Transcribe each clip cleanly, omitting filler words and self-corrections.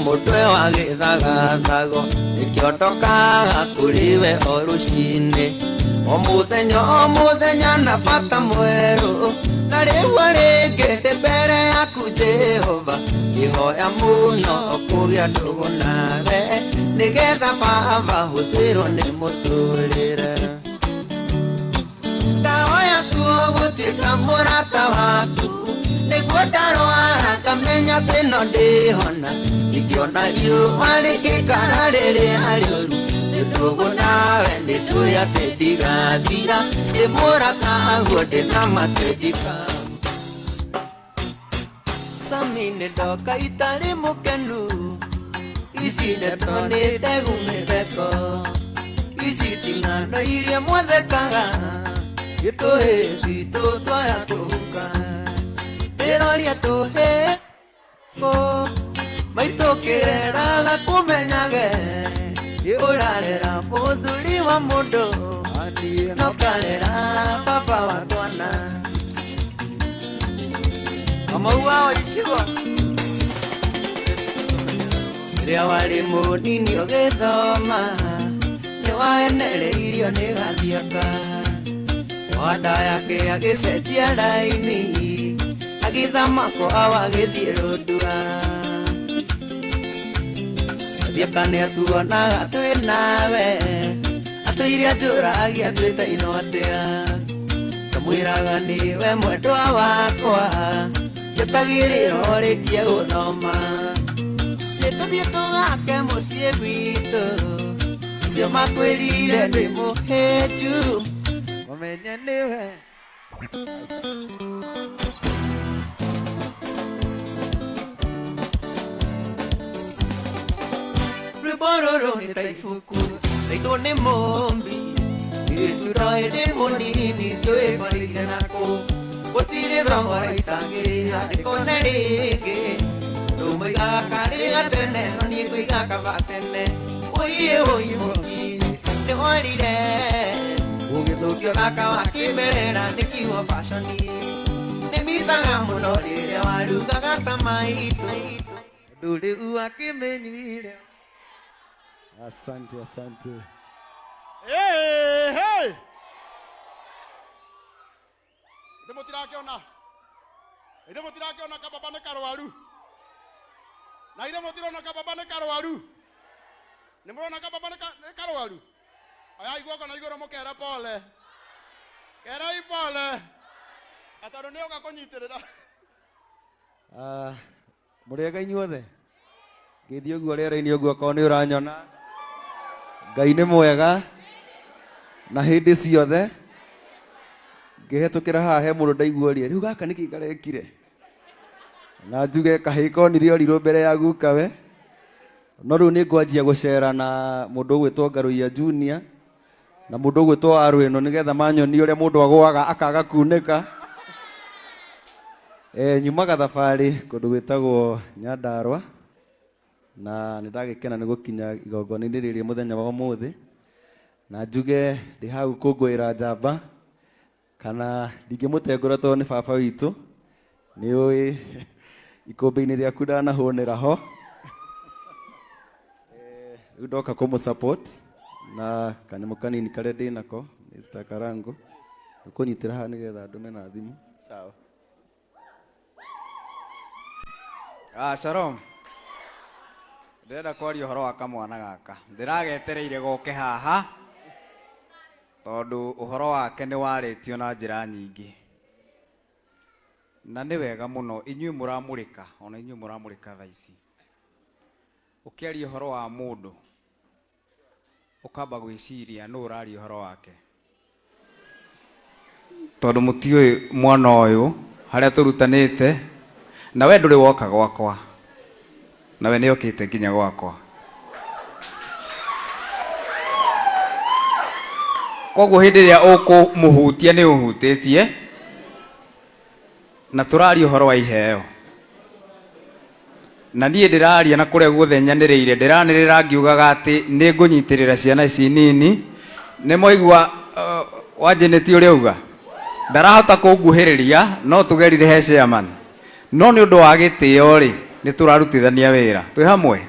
Mũndũ wa gĩthagathago nĩkĩo ndokaga kũrĩ we o rũcinĩ, o mũthenya o mũthenya na bata mwerũ. Na rĩu rĩngĩ ndĩ mbere yaku Jehova, ngĩhoya mũno kũgĩa ndũgũ nawe, nĩgetha baba hũthĩrwo nĩ mũtũrĩre. Ndahoya tuo gũtuĩka mũrata waku, nĩguo ndarwara ngamenya atĩ no ndĩhona. Ingĩona riũa rĩgĩkara rĩrĩa rĩũru, nĩ ndũgũ nawe nĩnjũĩ atĩ ndigathira. Ndĩ mũrataguo ndĩna matĩ ndika Sami nĩ ndoka itarĩ mũkenu, ici ndeto nĩ ndegu mĩtheko, ici ti ng'ano iria mwathekaga, gĩtũhĩ twitũ twaya kũhuka. Ndĩroria tũhĩ kũ maitũ kĩreraga kũmenyage, ũrarera mũthuri wa mũndũ no karera baba wa twana. Kamau wa icigo rĩrĩa warĩ mũnini ũgĩthoma, nĩ waenereirio nĩ gathiaka. Wanda yake agĩcenjia raini, agĩthama kwao agĩthiĩ Rũndua. Gathiaka nĩ atuonaga twĩ nawe, atũire anjũragia twĩtainwo atĩa. Kamwĩraga nĩwe mwendwa wakwa, njũkagĩrĩra ũrĩkie gũthoma. Nĩtũthiĩ tũgake mũciĩ gwitũ, acio makwĩrire ndĩ mũhĩnju, Mũmenye nĩwe. Rwĩmbo rũrũ nĩ ta ibuku raitwo nĩ mũmbi, irĩtu ndoĩ ndĩ mũnini njũĩ ngorĩire nakũ. Gũtirĩ thogora itangĩrĩha ndĩkone rĩngĩ, ndũmũigaga karĩ gatene no niĩ ngũiga kaba tene. Ũiĩ ũi mũki nĩ worire ũgĩthũkio thaka wa kĩmerera nĩ kiugo fashion. Nĩ micaga mũno rĩrĩa warugaga ta maitũ. Ũndũ rĩu akĩmenyire. Asante, asante. Hey, hey! Ithe mũtirakĩona, ithe mũtirakĩona kababa nĩ karwaru, na ithe mũtirona kababa nĩ karwaru, nĩ mũrona kababa nĩ karwaru. Oyai guoko na igũrũ mũkere pole, kerai pole, na tondũ nĩ oka kũnyitĩrĩra. Mũrĩega inyuothe, ngĩthiĩ ũguo rĩera-inĩ ũguo okorwo nĩ ũranyona. Ngai nĩ mwega na hĩndĩ ciothe. Ngĩhetũkĩra haha he mũndũ ndaiguorie, rĩu gaka nĩkĩ karekire? Na njuge kahĩĩ konire orirwo mbere ya gukawe. No rĩu nĩ ngwanjia gũcera na mũndũ ũgwĩtwo Ngaruiya Junior na mũndũ ũgwĩtwo Warwĩno, nĩgetha manyonie ũrĩa mũndũ agũaga akaga kunĩka. Nyumaga thabarĩ kũndũ gwĩtagwo Nyandarua, na nĩ ndagĩkena nĩ gũkinya igongona-inĩ rĩrĩ mũthenya wa ũmũthĩ. Na njuge ndĩ haha gũkũngũĩra njamba, kana ndingĩmũtengũra tondũ nĩ baba witũ. Nĩ ũĩ ikũmbĩ-inĩ rĩaku ndanahũnĩra ho. Rĩu ndoka kũmũ support na kanyamũ kanini karĩa ndĩnako, Mr. Karango. Ũkũnyitĩra haha nĩgetha ndũme na thimũ. Sawa. Shalom. Ndĩrenda kwaria ũhoro wa kamwana gaka. Ndĩragetereire goke haha tondũ ũhoro wake nĩ warĩtio na njĩra nyingĩ. Na nĩ wega mũno inyuĩ mũramũrĩka, ona inyuĩ mũramũrĩka thaa ici. Ũkĩaria ũhoro wa mũndũ ũkamba gwĩciria nũ ũraria ũhoro wake, tondũ mũtiũĩ mwana ũyũ harĩa tũrutanĩte, na we ndũrĩ woka gwakwa, na we nĩ okĩte nginya gwakwa. Koguo hĩndĩ ĩrĩa ũkũmũhutia nĩ ũhutĩtie, na tũraria ũhoro wa iheo. Na niĩ ndĩraria na kũrĩa guothe nyanĩrĩire, ndĩranĩrĩra ngiugaga atĩ nĩ ngũnyitĩrĩra ciana ici nini. Nĩ mwaigua wanjĩnĩtie ũrĩa auga, ndarahota kũnguhĩrĩria, no tũgerire he chairman, no nĩ ũndũ wa gĩtĩo rĩ, nĩ tũrarutithania wĩra twĩ hamwe.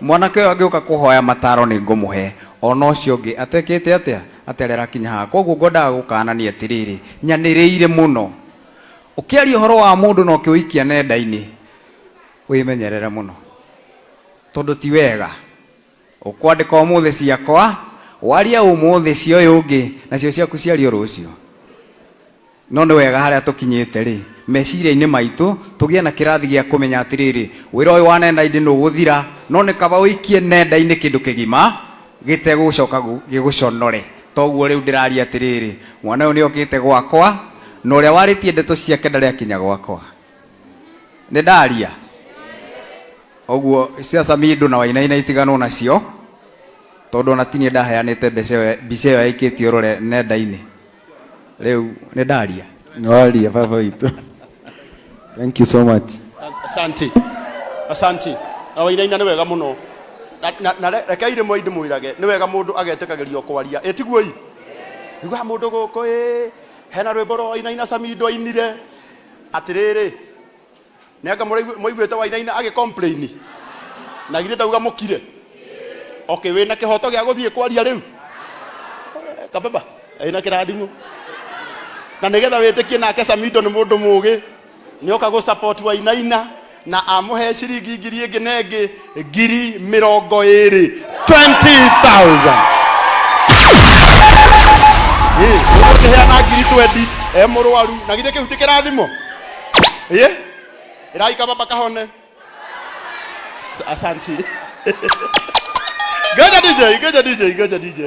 Mwanake ũyũ angĩũka kũhoya mataro nĩ ngũmũhe ona ũcio ũngĩ atekĩte atĩa atarĩ arakinya haha. Koguo ngwendaga gũkanania atĩrĩrĩ, nyanĩrĩire mũno ũkĩaria ũhoro wa mũndũ na ũkĩũikia nenda-inĩ, wĩmenyerere mũno tondũ ti wega. Ũkwandĩka ũmũthĩ ciakwa, waria ũmũthĩ cia ũyũ ũngĩ, nacio ciaku ciario rũciũ. No nĩ wega harĩa tũkinyĩte rĩ, meciria-inĩ maitũ tũgĩe na kĩrathi gĩa kũmenya atĩrĩrĩ, wĩra ũyũ wa nenda-inĩ nĩ ũgũthira, no nĩ kaba ũikie nenda-inĩ kĩndũ kĩgima gĩtegũcoka gĩgũconore. Toguo rĩu ndĩraria atĩrĩrĩ, mwana ũyũ nĩ okĩte gwakwa, na ũrĩa warĩtie ndeto ciake ndarĩ akinya gwakwa. Nĩ ndaria ũguo cia Samido na Wainaina itiganwo nacio, tondũ ona ti niĩ ndaheanĩte mbica ĩyo yaikĩtio rũre nenda-inĩ. Rĩu nĩ ndaria. Nĩ waria baba witũ. Thank you so much. Asante. Asante. Na Wainaina nĩ wega mũno. Na rekei rĩmwe ndĩmwĩrage, nĩ wega mũndũ agetĩkagĩrio kwaria. Ĩ tiguo ĩ? Iguaga mũndũ gũkũ ĩ, hena rwĩmbo rwa Wainaina Samido ainire. Atĩrĩrĩ, nĩ anga mũiguĩte Wainaina agĩ complain? Na githĩ ndauga mũkire? Okay, wĩna kĩhoto gĩa gũthiĩ kwaria rĩu? Kababa, ĩna kĩrathimo. Na nĩgetha wĩtĩkie nake Samido nĩ mũndũ mũgĩ, nĩoka gũ support Wainaina na amũhe ciringi ngiri ĩngĩ na ĩngĩ 20,000. 20,000. Ĩ, ũngĩheana ngiri 20 e mũrwaru, na githĩ kĩu ti kĩrathimo? Ĩ, ĩraika baba kahone. Asante. Ngoja DJ, ngoja DJ, ngoja DJ.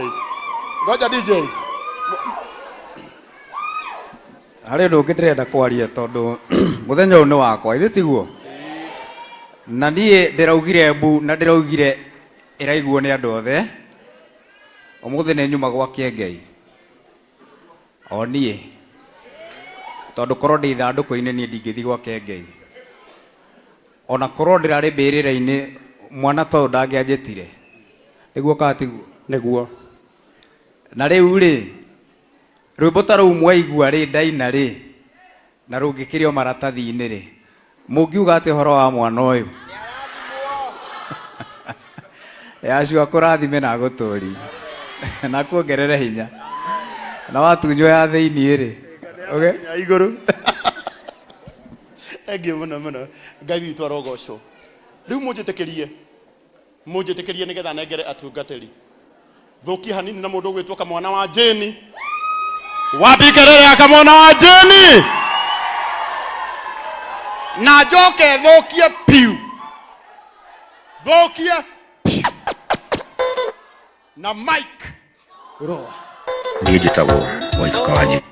Ngoja DJ. Harĩ ũndũ ũngĩ ndĩrenda kwaria tondũ mũthenya ũyũ nĩ wakwa, ithe tiguo? Na niĩ ndĩraugire mbu na ndĩraugire ĩraiguo nĩ andũ othe. Ũmũthĩ nĩ nyuma gwa Kĩengei. O niĩ. Tondũ korwo ndĩ ithandũkũ-inĩ niĩ ndingĩthiĩ gwa Kĩengei. Ona korwo ndĩrarĩ mbĩrĩra-inĩ mwana ta ũyũ ndangĩanjĩtire. Nĩguo kana tiguo? Nĩguo. Na rĩu rĩ, rwĩmbo ta rũu mwaigua rĩ, ndaina rĩ, na rũngĩkĩrio maratathi-inĩ rĩ, mũngiuga atĩ ũhoro wa mwana ũyũ? Yacua kũrathime na agũtũrie na kuongerere hinya na watunywo ya thĩiniĩ rĩ, okay? Ya igũrũ. Thank you mũno mũno. Ngai witũ arogocwo. Rĩu mũnjĩtĩkĩrie, mũnjĩtĩkĩrie nĩgetha nengere atungatĩri. Thũkie hanini na mũndũ ũgwĩtwo kamwana wa Jane. Wapi kelele ya kamwana wa Jane? Na njoke thũkie piu. Thũkie piu. Na Mike Roa. Niĩ njĩtagwo Waithaka wa Jane.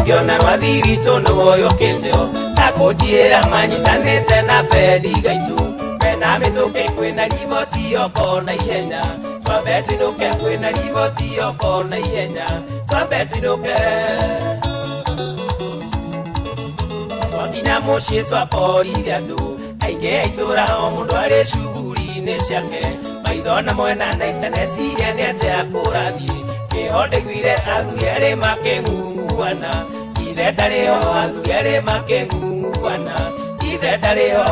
Kĩmwe rwathiritũ nĩ woyũkĩte takũnjĩra manyitanĩte na bendi gaitũ mena mĩtũkĩ kwĩna riboti yoko na ihenya twambe twinũke kwĩna riboti yoko na ihenya twambe twinũke twakinya mũciĩ twakorire andũ aingĩ a itũũra o mũndũ arĩ cuguri-inĩ ciake maitho na mwena na itaneciria nĩ atĩa kũrathiĩ kĩho ndaiguire athuri erĩ makĩng'ung'uana ithe ndarĩ ho athuri erĩ makĩng'ung'uana ithe ndarĩ ho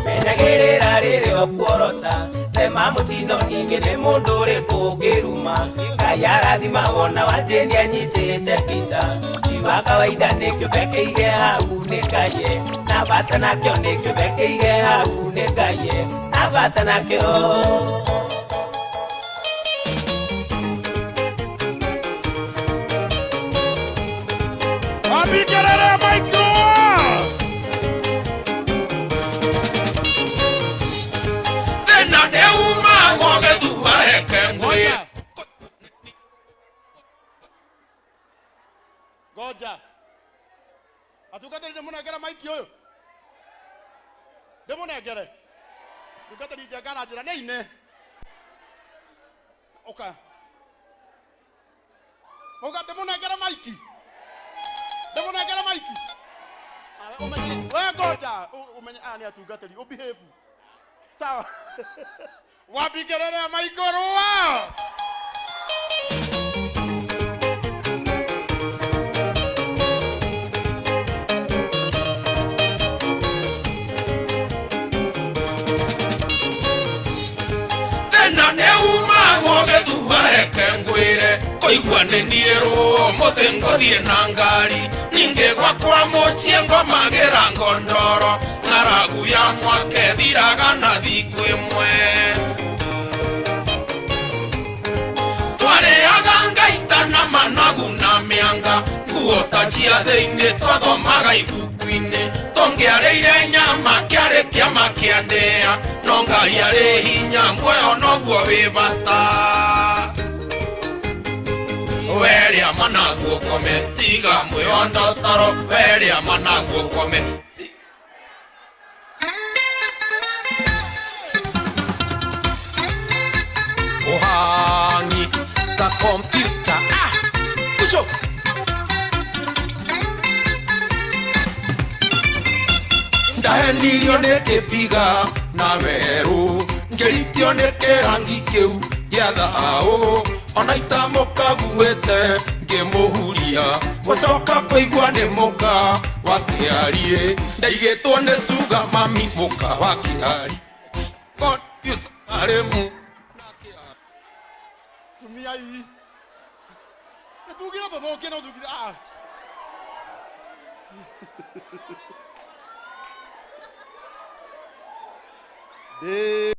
menyagĩrĩra rĩrĩa ũkuorota tema mũtino ningĩ nĩ mũndũ ũrĩkũ ũngĩruma Ngai arathima wona wa Jane anyitĩte pita ti wa kawaida nĩ kĩũmbe kĩige hau nĩ Ngai na bata nakĩo nĩ kĩũmbe kĩige hau nĩ Ngai na bata nakĩo. Wapi kelele ya Mike Roa? Thĩna ndĩuma ng'ombe thuareke ngwĩre. Ngoja. Atungatĩri ndĩmũnengere maiki ũyũ. Ndĩmũnengere. Tungatĩri Njenga aranjĩra nĩ aine. Ũka. Ũka ndĩmũnengere maiki. Ndĩmũnengere maiki. Ũmenye we ngoja ũmenye aya nĩ atungatĩri ũbehave. Sawa. Wambingerere Michael wa. Thĩna nĩ umagwo gĩthua reke ngwĩre kũigua nĩ niĩ rũo mũthĩ ngũthiĩ na ngari ningĩ gwakwa mũciĩ ngomagĩra ngondoro ng'aragu ya mwake thiraga na thikũ ĩmwe twarĩaga ngaita na managu na mĩanga nguo ta cia thĩinĩ twathomaga ibuku-inĩ tũngĩarĩire nyama kĩarĩ kĩama kĩa ndĩa no Ngai arĩ hinya muoyo noguo wĩ bata werĩa managu ũkome tiga mwĩondo toro werĩa managu ũkome. Uhangi ta kompyuta kusho ndahenirio nĩ kĩbiga na werũ ngĩritio nĩ kĩrangi kĩu gĩa thaũ ona itamũkaguĩte ngĩmũhuria gũcoka kũigua nĩ mũka wa kĩarie ndaigĩtwo nĩ cuga mami mũka wa kĩari arĩmu Tumia ii. Nĩ tugire tũthũkie no tugire ah. Ndĩ